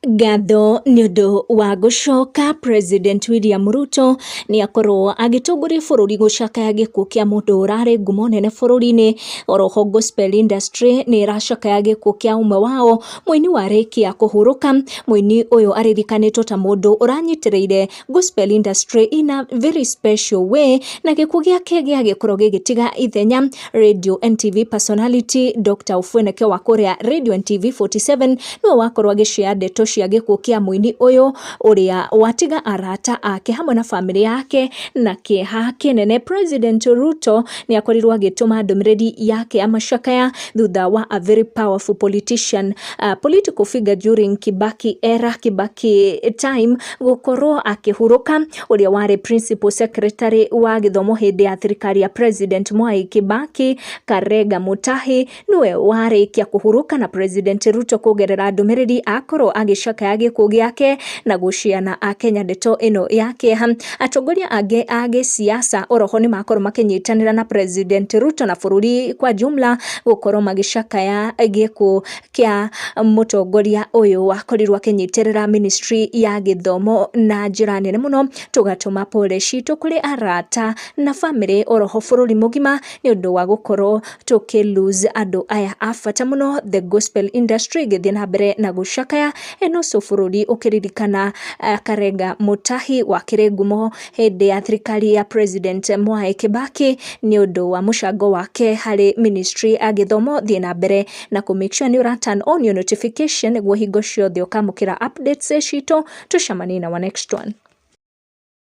Ngatho nĩ ũndũ wa gũcoka President William Ruto nĩ akorwo agĩtongoria bũrũri gũcakaya gĩkuũ kĩa mũndũ ũrarĩ ngumo nene bũrũri-inĩ. Oroho gospel industry nĩ ĩracakaya gĩkuũ kĩa ũmwe wao, mũini warĩkia kũhurũka. Mũini ũyũ aririkanĩtwo ta mũndũ ũranyitĩrĩire gospel industry in a very special way, na gĩkuũ gĩake gĩagĩkorwo gĩgĩtiga ithenya. Radio and TV personality Dr. Ofweneke wa kũrĩa Radio and TV 47 nĩwe wakorwo agĩshare ndeto cia gĩkuũ kĩa mũini ũyũ, ũrĩa watiga arata ake hamwe na famĩlĩ yake na kĩeha kĩnene. President Ruto nĩ akorirwo agĩtũma ndũmĩrĩri yake ya macakaya thutha wa a very powerful politician, political figure during Kibaki era, Kibaki time, gũkorwo akĩhurũka, ũrĩa warĩ principal secretary wa gĩthomo hĩndĩ ya thirikari ya President Mwai Kibaki. Karega Mutahi nĩwe warĩkia kũhurũka, na President Ruto kũgerera ndũmĩrĩri akorwo agĩcakaya gĩkuũ gĩake na gũciana akenya ndeto ĩno ya kĩeha. Atongoria angĩ a gĩsiasa oroho nĩ makorwo makĩnyitanĩra na President Ruto na bũrũri kwa jumla gũkorwo magĩcakaya gĩkuũ kĩa mũtongoria ũyũ wakorirwo akĩnyitĩrĩra ministry ya gĩthomo na njĩra nene mũno. Tũgatũma pole citũ kũrĩ arata na famĩlĩ, oroho bũrũri mũgima, nĩ ũndũ wa gũkorwo tũkĩ lose andũ aya a bata mũno. The gospel industry ĩgĩthiĩ na mbere na gũcakaya and also bũrũri ũkĩririkana Karenga Mutahi wakĩrĩ ngumo hĩndĩ ya thirikari ya President Mwai Kibaki nĩ ũndũ wa mũcango wake harĩ ministry ya gĩthomo. Thiĩ na mbere na kũ make sure nĩ ũra turn on your notification nĩguo hingo ciothe ũkamũkĩra updates citũ. Tũcemanie na wa next one.